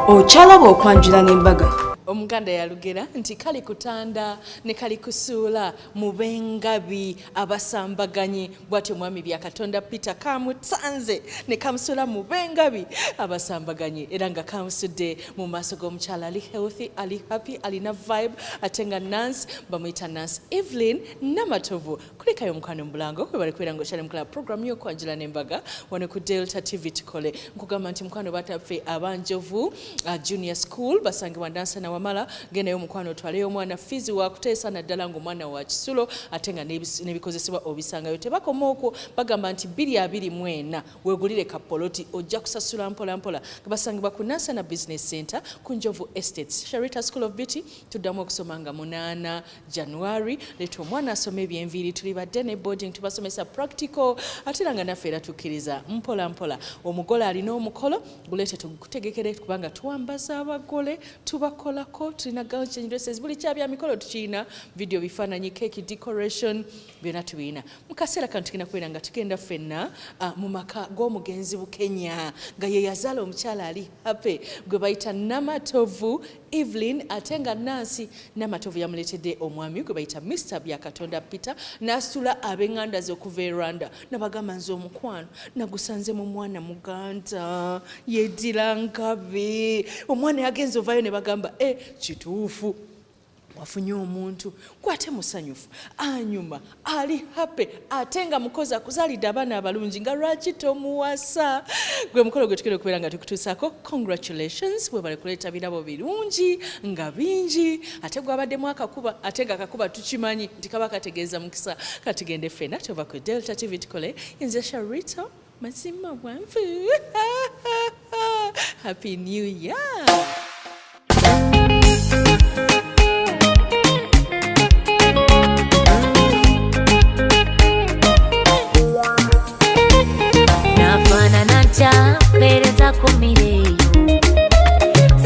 Okyalaba okwanjula n'embaga. Omuganda yalugera nti kali kutanda ne kali kusuula mu b'engabi abasambaganyi. Bwatyo Mwami Byakatonda Peter kamusanze ne kamusuula mu b'engabi abasambaganyi, era nga kamusudde mu maaso g'omukyala ali healthy, ali happy, alina vibe, ate nga Nancy bamuyita Nancy Evelyn Namatovu. Kulikayo omukwano mu bulango, webale kubeera nga okyali mukulaba program y'okwanjula n'embaga wano ku Delta TV. Tukole nkugamba nti mukwano bataffe abanjovu Junior School basangibwa Nansana Wamala. Gendayo omukwano otwaleyo omwana, fiizi wakuteesa naddala ng'omwana wa kisulo, ate nga n'ebikozesebwa obisangayo. Tebakoma okwo, bagamba nti 2024 weegulire ka poloti, ojja kusasula mpola mpola. Basangibwa ku Nansana Business Center ku Njovu Estates. Sharita School of Beauty, tuddamu okusoma nga 8 January. Leeta omwana asome ebyenviiri, tuli badde ne boarding, tubasomesa practical, ate era nga naffe era tukkiriza mpola mpola. Omugole alina omukolo, guleete tugutegekere, kubanga twambaza abagole, tubakolako, tulina gown change dresses, buli kya bya mikolo tukirina, video, bifaananyi, cake decoration, byonna tubirina. Mu kaseera kano tugenda kubeera nga tugenda ffenna mu maka g'omugenzi Bukenya, nga ye yazaala omukyala ali happy gwe bayita Namatovu Evelyn, ate nga Nancy Namatovu yamuleetedde omwami gwe bayita Mr Byakatonda Peter, n'asitula ab'eŋŋanda ze okuva e Rwanda, nabagamba nze omukwano nagusanze mu mwana muganda yeddira ngabi. Omwana yagenze ovaayo ne bagamba, e kituufu wafunye omuntu gwate musanyufu, anyuma, ali happy, ate nga mukozi, akuzaalidde abaana abalungi, nga lwaki tomuwasa? Gwe mukolo gwe tugenda okubeera nga tukutuusaako. Congratulations, bwebale kuleeta birabo birungi nga bingi, ate gwabaddemu akakuba, ate nga akakuba tukimanyi nti kaba kategeeza mukisa. Katugende ffena tova ku Delta TV. Tukole nze Sharito Mazima Bwanvu. Happy New Year. Nafaanana ntya? Mpeerezako mireeyo,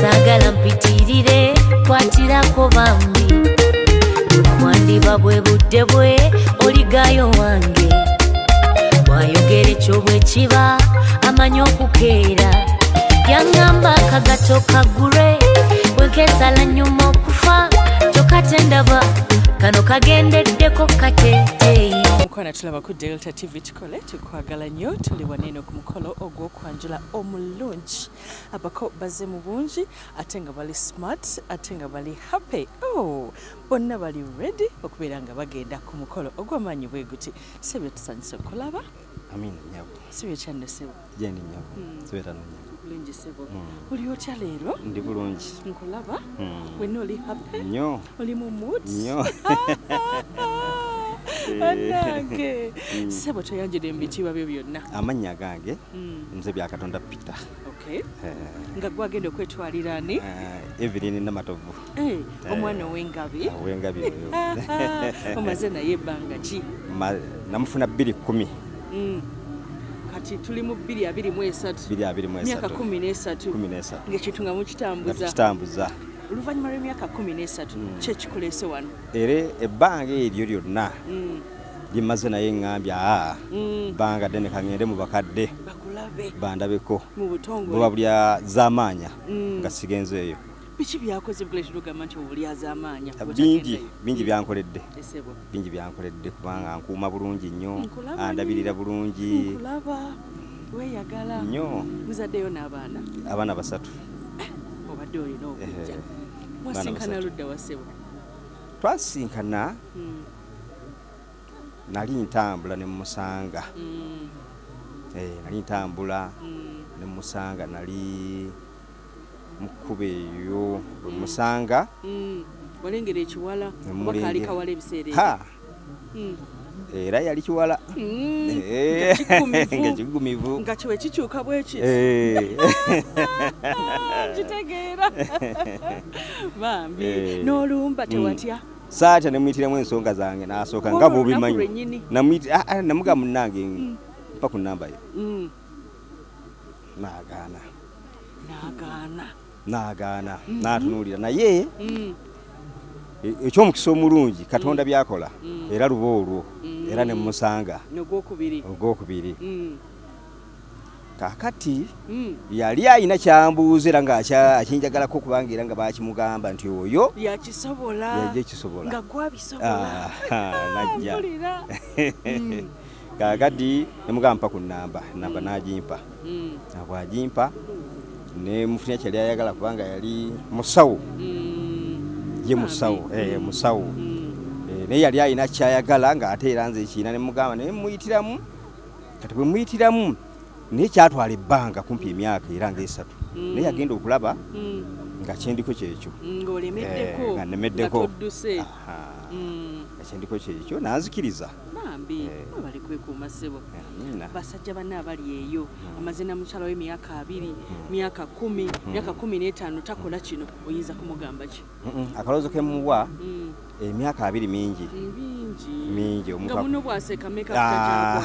saagala mpitirire, kwatirako bambi. Bwandiba bwe budde bwe oligayo wange, bwayogera ekyo bwe kiba amanyi okukeera. Yaŋŋamba akagato kagure bwenkesala nyuma okufa, kyokka tendaba kano kagendeddeko kateeteeyi. Mukwano tulaba ku Delta TV, tukole tukwagala nnyo. Tuli waneeno ku mukolo ogw'okwanjula omulungi. Abako bazze mu bungi, ate nga bali smart, ate nga bali happy. Oh, bonna bali ready okubeera nga bagenda ku mukolo ogw'amaanyi bwe guti. Sibyo? Tusanyuse okulaba. Amina nyabo. Sibyo kyanno sebo? Jendi nyabo. Sibeera no nyabo. Bulungi sebo. Oli otya leero? Ndi bulungi. Nkulaba. Wenna oli happy. Nnyo. Oli mu mood. Nnyo. Bannange, sebo, toyanjire mu bitiibwa byo byonna. Amannya gange nze Byakatonda Peter. Okay, nga gwagenda okwetwalira ani? Evelyn Namatovu. Eh, omwana ow'engabi. Ow'engabi oyo. Omaze naye ebbanga ki? Namufuna 2010. Kati tuli mu 2023. 2023. Myaka 13. 13. Ng'ekintu nga nga mukitambuza. Tukitambuza. Oluvannyuma lw'emyaka 13, kyekikuleese wano? Era ebbanga eryo lyonna limaze naye ŋŋambye, aa, bbanga ddene, kaŋŋende mu bakadde bakulabe bandabeko mu butongole. Buba bulya z'amaanya nga sigenzeeyo. Biki byakoze bikuleetera ogamba nti obulyazaamaanya? Bingi, bingi byankoledde. Esebo. Bingi byankoledde, kubanga nkuuma bulungi nnyo. Nkulaba. Andabirira bulungi. Nkulaba weeyagala. Nnyo. Muzaddeyo n'abaana? Abaana basatu. Obadde olina okujja. Mwasinkana basatu. ludda wa, ssebo? Twasinkana, nali ntambula ne musanga. Eh, nali ntambula ne musanga, nali mu kkubo eyo bwe musanga. Walengera ekiwala Ne oba kaali mulengera. kawala ebiseera ebyo? Ha, era yali kiwala. Nga kiggumivu. Nga kiggumivu. Nga kiwe kikyuka bweki. Kitegeera bambi. N'olumba tewatya? Saatya, nemuyitiramu ensonga zange nasooka Olwo nga olunaku bw'obimanyi. lwennyini. Namuyita, ah, ah, namugamba, munnange, mpa ku namba yo. Naagaana. N'agaana? Naagaana, n'atunuulira naye ekyomukisa omulungi Katonda byakola, era luba olwo era ne musanga. Ogwokubiri. Ogwokubiri. Kakati yali alina kyambuuza era ng'akinjagalako, kubanga era nga bakimugamba nti oyo yakisobola. Yajja ekisobola. Nga gwabisobola. Najja. Mpulira. Kakati nemugamba mpa ku namba, namba n'agimpa. Bwagimpa nemufunira kyali ayagala, kubanga yali musawo. Ye musawo, musawo. Naye yali alina kyayagala ng'ate era nze kiina, nemugamba naye muyitiramu. Kati bwe muyitiramu, naye kyatwala ebbanga kumpi emyaka era ngaesatu, naye yagenda okulaba nga kyendiko kyekyo. Ng'olemeddeko. Nga nnemeddeko. Nga todduse. Aha. Nga kyendiko kyekyo, nanzikiriza. Bambi. Webale kwekuuma, ssebo. Amiina. Basajja banne abali eyo, amaze na mukyala we myaka 20, myaka 10, myaka 15, takola kino, oyinza kumugamba ki? Akalowoozo kemuwa, emyaka 20 mingi. Mingi. Mingi. Nga muno bwaseka meka. Ah,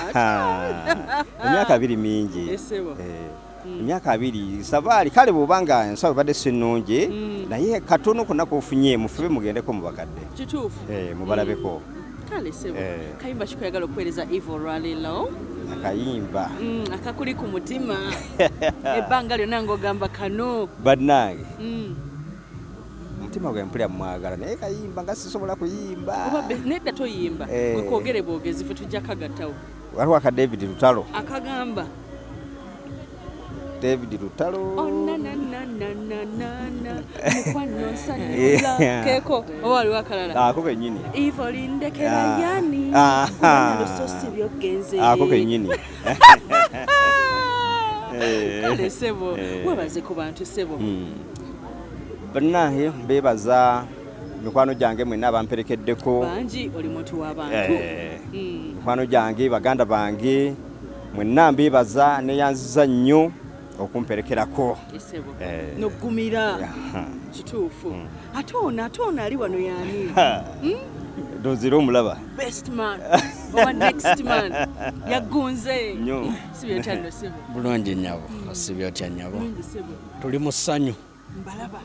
emyaka 20 mingi. Esebo. Emyaka 20 sabaali. Kale bw'oba nga ensawo ebadde si nnungi, naye katono konna kofunye, mufube mugendeko mu bakadde. Kituufu. Mubalabeko. Kale sebo. Kayimba kikoyagala okuweereza Eve olwaleero? Akayimba? Akakuli ku mutima ebbanga lyonna ng'ogamba kano. Bannange, omutima gwe mpulira mwagala, naye kayimba nga sisobola kuyimba. Oba nedda, toyimba. Gwe kwogere bwogezi, fe tujja kagattawo. Waliwo aka David Lutalo. Akagamba? David Lutalo. Onananananana mukwano nsanyula. Keeko oba waliwo akalala? Ako kennyini. Eve olindekera. Yani lusosi byogenze. Ako kennyini. Kale sebo. Webaze ku bantu, sebo. Bannange, mbeebaza mikwano gyange mwenna abamperekeddeko. Bangi, oli muntu w'abantu. Mikwano gyange, baganda bange mwenna mbeebaza, neyanziza nnyo okumperekerako. Esebo. Eh. Nogumira. Aha. Kituufu. Ate ono ali wano yani? Ndozira omulaba. Best man oba next man yagunze. Nnyo. Si byotya sebo? Bulungi nnyabo, osibye otya nnyabo? Bulungi, sebo. Tuli mu ssanyu. Mbalaba.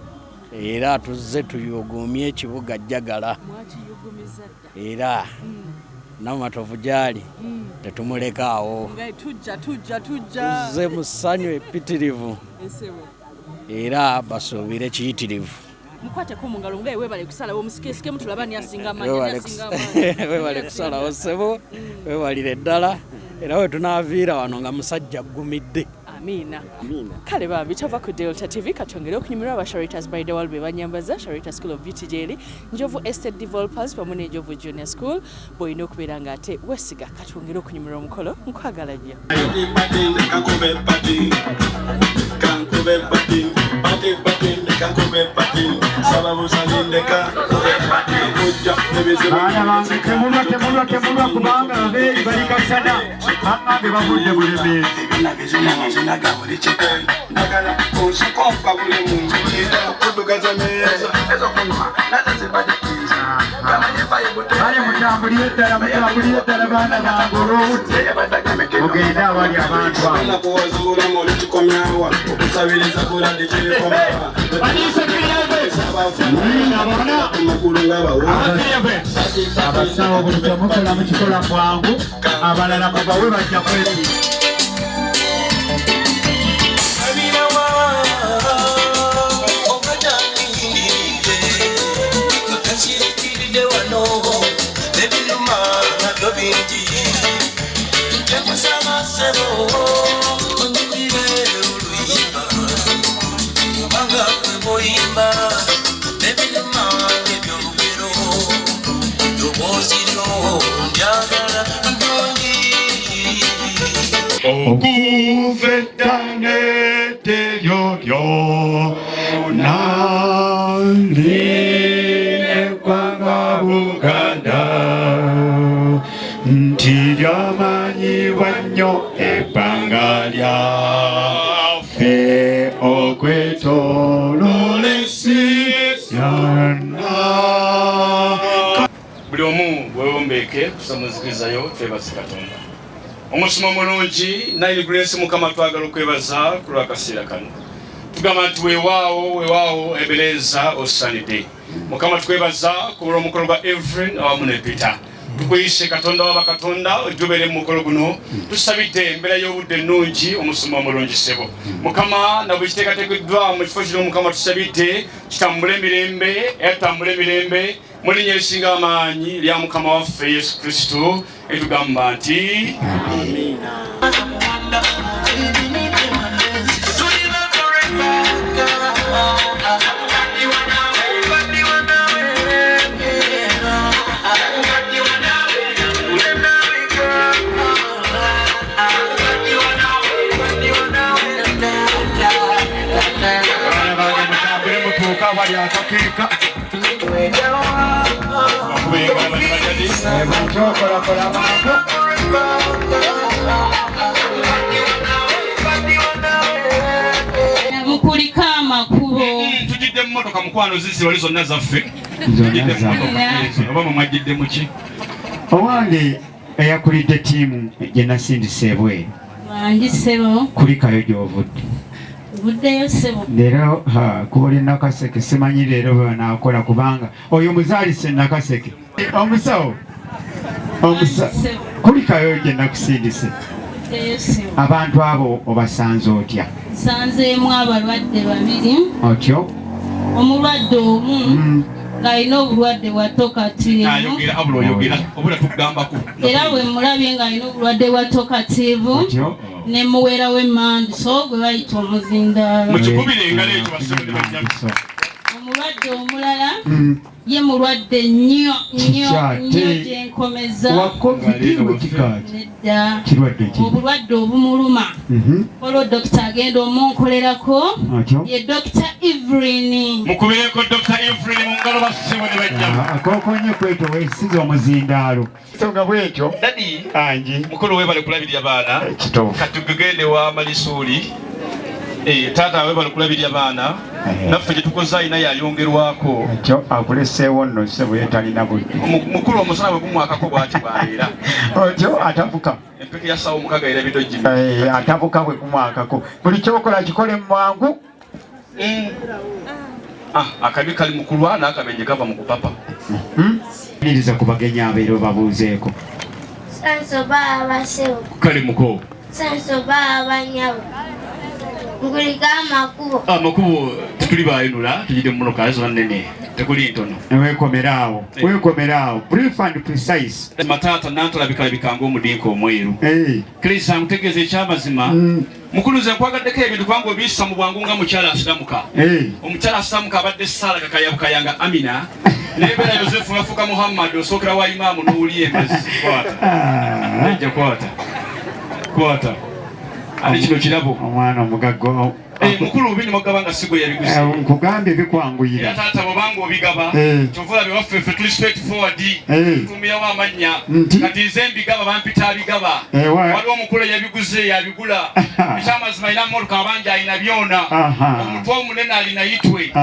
Era tuzze tuyugumye ekibuga Jjagala. Mwakiyugumiza dda. Era Namatovu gyali, tetumulekaawo. Nga tujja, tujja, tujja. Tuzze mu ssanyu eppitirivu. Esebo. Era basuubire kiyitirivu. Mukwateko mu ngalo nga webale kusalawo, musikesike mutulaba ani asinga amaanyi, ani Webale asinga amaanyi. Webale kusalawo ssebo, webalire ddala. Era we tunaaviira wano nga musajja aggumidde. Amiina. Amiina. Kale bambi, tova ku Delta TV, katwongere okunyumirwa aba Sharitas Bridal World be banyambaza, Sharita School of Beauty gyeri, Njovu Estate Developers wamu ne Njovu Junior School bw'olina okubeera nga ate wesiga. Katwongere okunyumirwa omukolo. Nkwagala nnyo. Kankube pati, kankube pati, pati pati, kankube pati, sababusa ndeka, kube pati, kujja ebizibu. Baana bange, temulwa, temulwa, temulwa, kubanga abeeri bali kasana, baŋŋambye bavudde Bulemeezi. Ebina bizina mazina ga buli kika, ndagala kunsikompa buli muntu, kuddugaza meeza, ezokunywa nazo zibadde. Kale mutambulire ddala, mutambulire ddala, baana bange, olw'obudde, mugende awali abantu abo. Nakuwazula olikikomyawa, okusabiriza kuladi kirikomawa. Amakulu ng'abawo. Abasawo, buli kyemukola mukikola bwangu, abalala mubawe, bajja kwesiga. Kabirawa ogatandiridde akasirikiridde wano ebinuma nabyo bingi, ntekusaba ssebo onyumire oluyimba, kubanga gwe bwoyimba ebinuma ebyolugero, ddoboozi lyo ndyagala ddungi. Okuva edda n'edderyo lyonna lineggwanga Buganda nti lyamanyibwa nnyo ebbanga lyaffe okwetooloola ensi yonna. Buli omu weewombeeke kusaba munzikirizayo, twebaze Katonda omusuma omulungi Nile Grace. Mukama, twagala okwebaza ku lw'akaseera kano. Tugamba nti weewaawo, weewaawo, Ebeneeza, osanidde. Mukama, tukwebaza ku lw'omukolo gwa Evelyn awamu ne Peter. Tukuyise Katonda wa bakatonda ojjobere mu mukolo guno. Tusabidde embeera y'obudde ennungi, omusumba omulungi ssebo. Mukama, na buli kiteekateekeddwa mu kifo kino, Mukama, tusabidde kitambule emirembe, era tutambule emirembe mu linnya erisinga amaanyi lya Mukama waffe Yesu Kristo, etugamba nti amiina. Abaana bange mutambule mutuuke awali akakeeka. Buli kyokolakola mangu. Mukulika amakubo. Tujidde mu motoka mukwano, zizi wali zonna zaffe. Zonna Tujidde mu zaffe. motoka ezo. Oba mwe mwajjidde mu ki? Owange eyakulidde ttiimu gye nasindise ebweru. Wangi ssebo. Kulikayo gy'ovudde. Vuddeyo ssebo. Leero ha, kuba oli Nakaseke, simanyi leero bwe banaakola kubanga oyo muzaalise Nakaseke. Omusawo kulikayo gye nakusindise. Vuddeyo ssebo. Abantu abo obasanze otya? Nsanzeemu abalwadde babiri. Otyo? Omulwadde omu ng'alina obulwadde bwa tokatiivu. Ayogera abula oyogera obula tugambako. Era bwe mulabye ng'alina obulwadde bwa tokatiivu Otyo? ne muwerawo emmanduso gwe bayita omuzindaalo. Mukikubire engalo ekyo bassebo ne bajja. Omulwadde omulala ye mulwadde nnyo nnyo Kiki nnyo ate? gye nkomeza. Wa COVID wekikaaki? Nedda. Kirwadde ki? Obulwadde obumuluma. Olwo dokita agenda omunkolerako Otyo? ye Dokita Evelyn. Mukubireko Dr. Evelyn mu ngalo bassebo ne bajja. Akookonye kwetyo weesiza omuzindaalo. Songa bwetyo. Dadi, Angi. mukulu webale kulabirira baana. Kituufu. Kati tugende wa Malisuuli. Taata webale kulabirira baana. Naffe gye tukoze alina yayongerwako. Ekyo akuleseewo nno ssebo ye talina budde. Mukulu omusana bwe gumwakako bw'ati bw'abeera. Otyo atabuka. Empeke ya ssaawa 6 erabidde ogimi. Atabuka bwe gumwakako. Buli kyokola kikole mu mwangu. Akabi kali mu kulwa n'akabenje kava mu kupapa. Niriza ku bagenyi abeera obabuuzeeko. Sanso baba ssebo. Kale muko. Sanso baba nnyabo. Nkulika amakubo. Amakubo tetuli baayinula, tujjidde mu mmotoka zonna nnene, tekuli ntono. Weekomera awo, weekomera awo. Brief and precise. Mataata nantalabika ng'omudiinka omweru. Kirisa nkutegeeza ekyamazima. Mukulu nze nkwagaddeko ebintu kubanga obiyisa mu bwangu nga mukyala asiramuka. Omukyala asiramuka abadde Saala kakayabukaya nga Amina. Nebeera Yosefu yafuuka Muhammad, osookera wa imaamu n'owulya embazzi. Kwata. Nejja kwata. Kwata. Ate kino kirabo. Omwana omugagga. Mukulu obi nimugaba nga si gwe yabiguze. Nkugambye bikwanguyira. Era taata bw'obanga obigaba, kyova olaba ewaffe ffe tuli straight forward. Tutumirawo amannya. Kati nze mbigaba, bampita abigaba. Waliwo omukulu eyabiguze yabigula. Ekyamazima alina mmotoka abangi alina byona. Omutwe omunene alina yitwe.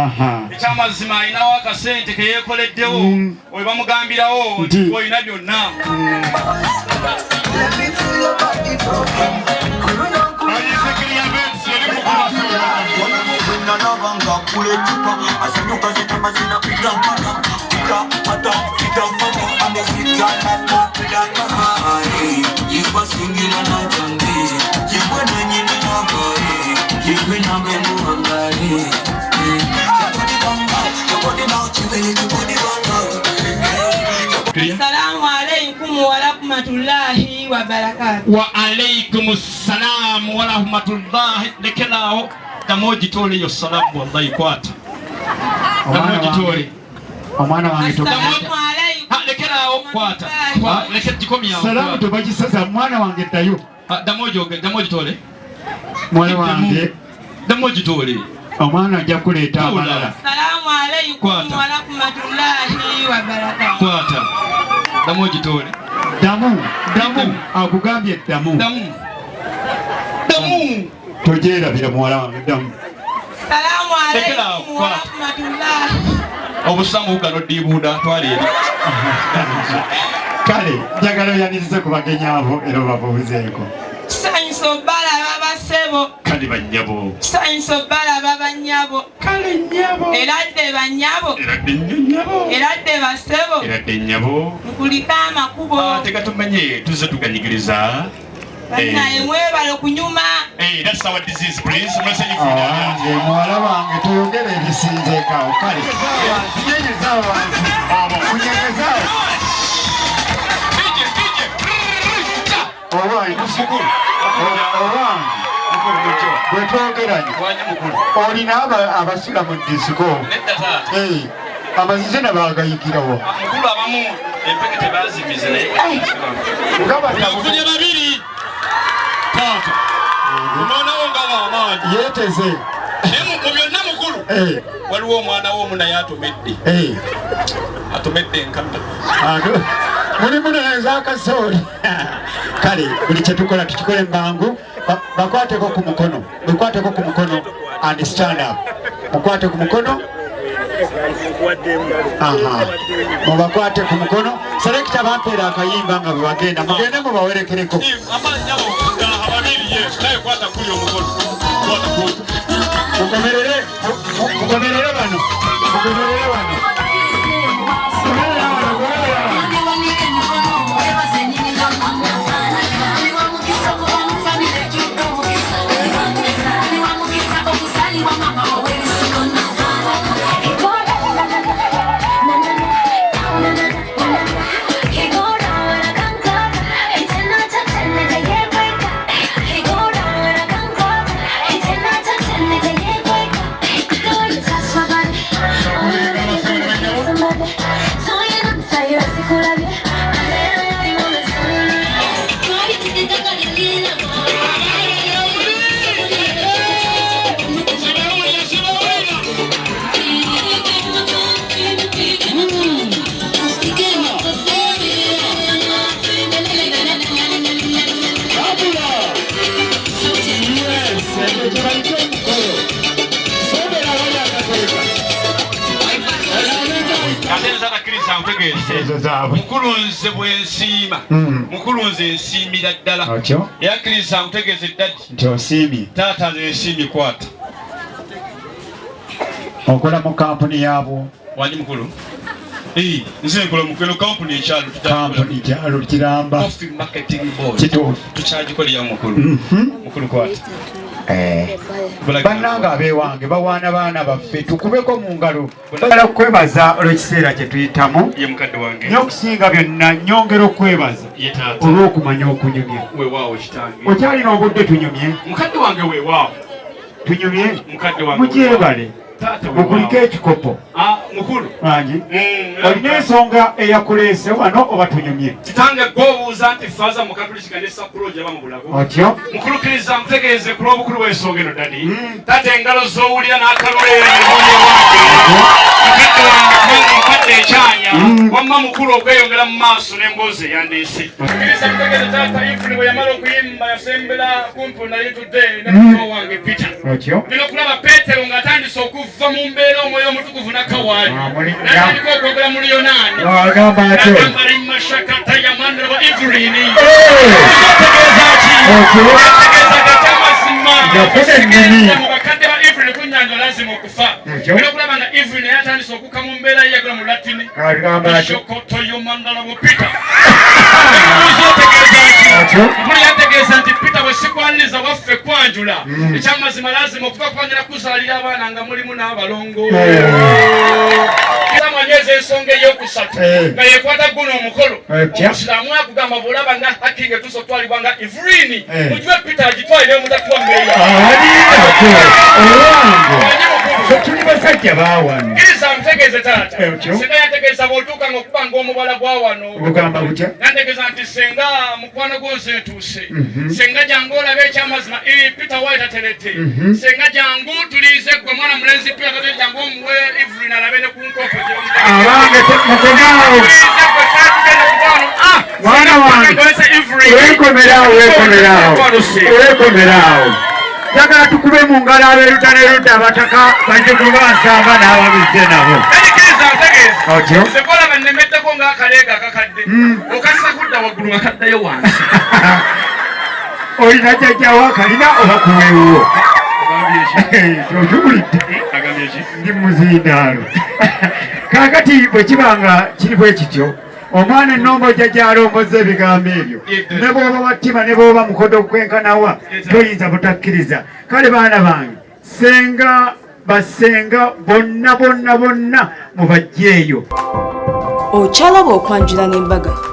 Ekyamazima alinawo akasente ke yeekoleddewo. Oyo bamugambirawo nti olina byonna. Assalamu alaikum wa rahmatullahi wa barakatuh. Wa alaikum salam wa rahmatullahi. Lekelaawo ddamu ogitoole eyo salaamu wallahi kwata. Ddamu ogitoole. Omwana wange Assalamu alaikum. Lekelaawo kwata. Leke gikomyawo. Salaamu tebagisaza mwana wange ddayo. Ddamu ogyoge, ddamu ogitoole. Mwana wange. Ddamu ogitoole. Omwana ajja kuleeta amalala. Assalamu alaikum wa rahmatullahi wa barakatuh. Kwata. Ddamu ogitoole. Ddamu, ddamu, akugambye ddamu. Ddamu. Ddamu. Togyerabira muwala wange ddamu. Assalamu alaikum wa rahmatullahi. Obusamu bugano ddiibuuda twala eri. Kale njagala oyanirize ku bagenyi abo era obabuuzeeko. Kisanyusa obbalaba bassebo. Kale bannyabo. Kisanyusa obbalaba bannyabo. Kale nnyabo. Eradde bannyabo. Eradde nnyo nnyabo. Eradde bassebo. Eradde nnyabo. Mukulike amakubo. Tegatumenye tuzze tuganyigiriza. Bannaye mwebale okunyuma. That's our disease, please. Nze muwala wange toyogera ebisinzeekaawo kale tunyenyeza abantu munyenyeza owange owange bwe twogeranye olina abasula mu disiko amazizina bagayigirawo Mukulu abamu empeke tebazimize naye nga babiri taata omwana wo nga w'amaanyi yeeteze naye mu byonna mukulu waliwo omwana wo omu naye atomedde atomedde enkata mulimu nezakasooli kale buli kyetukola tukikole mangu. Bakwateko ku mukono, mukwateko ku mukono and stand up, mukwate ku mukono. Aha, mubakwate ku mukono. Selekita bampeera akayimba nga bwe bagenda, mugende mubawerekereko. Mukomerere, mukomerere bano, mukomerere bano. Mukulu nze bwe nsiima, mukulu nze nsiimira ddala. Otyo? Era kkiriza nkutegeeze ddadi Nti osiimye. Taata nze nsiimye kwata. Okola mu kampuni yaabwo? Wangi mukulu. Nze nkola mu eno kampuni ekyalo. Kampuni kyalo kiramba. Coffee Marketing Board. Kituufu. Tukyagikolera mukulu. Mukulu kwata. Bannange abeewange bawaana baana baffe tukubeko mu ngalo. Bagala kukwebaza olw'ekiseera kye tuyitamu. Ye mukadde wange. Nnyo okusinga byonna nnyongera okwebaza Ye taata. olw'okumanya okunyumya. Weewaawo kitange. Okyalina obudde tunyumye? Mukadde wange weewaawo. Tunyumye? Mukadde wange. Mugyebale. Taata weewaawo. Mukulike ekikopo. Mukulu. Wangi. Olina ensonga eyakuleese wano oba tunyumye? Kitange gw'obuuza nti faaza mukatuliki ne sappulo gyaba mu bulago. Otyo? Mukulu kkiriza nkutegeeze ku lw'obukulu bw'ensonga eno ddadi. Taata engalo z'owulira n'akalula emihono wange. Mukadde wange kubanga ompadde ekyanya. Wamma mukulu okweyongera mu maaso n'emboozi eyandeese. Kkiriza nkutegeeze taata Ifuni bwe yamala okuyimba yasembera kumpi naye tudde ne muto wange Peter. Otyo? Nina okulaba Peetero ng'atandise okuva mu mbeera omwoyo omutukuvu n'akawaali. N'atandika okwogera mu Luyonaani. Agamba atyo. N'agamba rimashakata yamandira Evelyn. Otegeeza ki? Otegeeza gati amazima. Yafuna ennimi. Mu bakadde ba Evelyn ku nnyanja lazima okufa. Otyo? Nina okulaba nga Evelyn naye atandise okukka mu mbeera ye yagula mu Latini. Agamba atyo. Shokotoyo mandala wo Peter. Otegeeza ki? Otyo? Mukulu yategeeza nti Peter bwe sikwaniriza waffe kwanjula. Ekyamazima lazima okuva kwanjula kuzaalira abaana nga mulimu n'abalongo. Era mwanyweza ensonga eyokusatu nga yekwata guno omukolo. Omusiraamu akugamba bw'olaba nga haki ng'etuuse okutwalibwa nga Evelyn, mujwe Peter agitwalire mutatuwa mmeeya. Alindako owange. Ffe tuli basajja baawano. Kkiriza ntegeeze taata. Otyo? Singa yantegeeza bw'otuuka ng'okuba ng'omubala gwa wano. Ogamba butya? Yantegeeza nti senga mukwano gwo nze ntuuse. Senga jangu olabe ekyamazima Peter White ateredde. Senga jangu tuliize gwe mwana mulenzi Peter tateredde jangu omuwe Evelyn alabe ne ku nkoko gye Abange mukomaawo. Mwana wange weekomeraawo, weekomeraawo, weekomeraawo. Njagala tukube mu ngalo ab'erudda n'erudda abataka bajjuku bansamba n'ababizze nabo. Kkiriza ntegeeze. Otyo? Nze gw'olaba nnemeddeko ng'akaleega akakadde. Okassa kudda waggulu nga kaddayo wansi. Olina jjajjawo akalina oba kuweewuwo? Okiwulidde? Agambye ki? Ndi muzindaalo. Kaakati bwe kiba nga kiri bwe kityo, omwana ennombo gyalomboza ebigambo ebyo, ne bw'oba wattima ne bw'oba mukodo kwenkanawa, toyinza butakkiriza. Kale baana bange, senga basenga bonna bonna bonna mubajjeeyo. Okyalaba okwanjula n'embaga.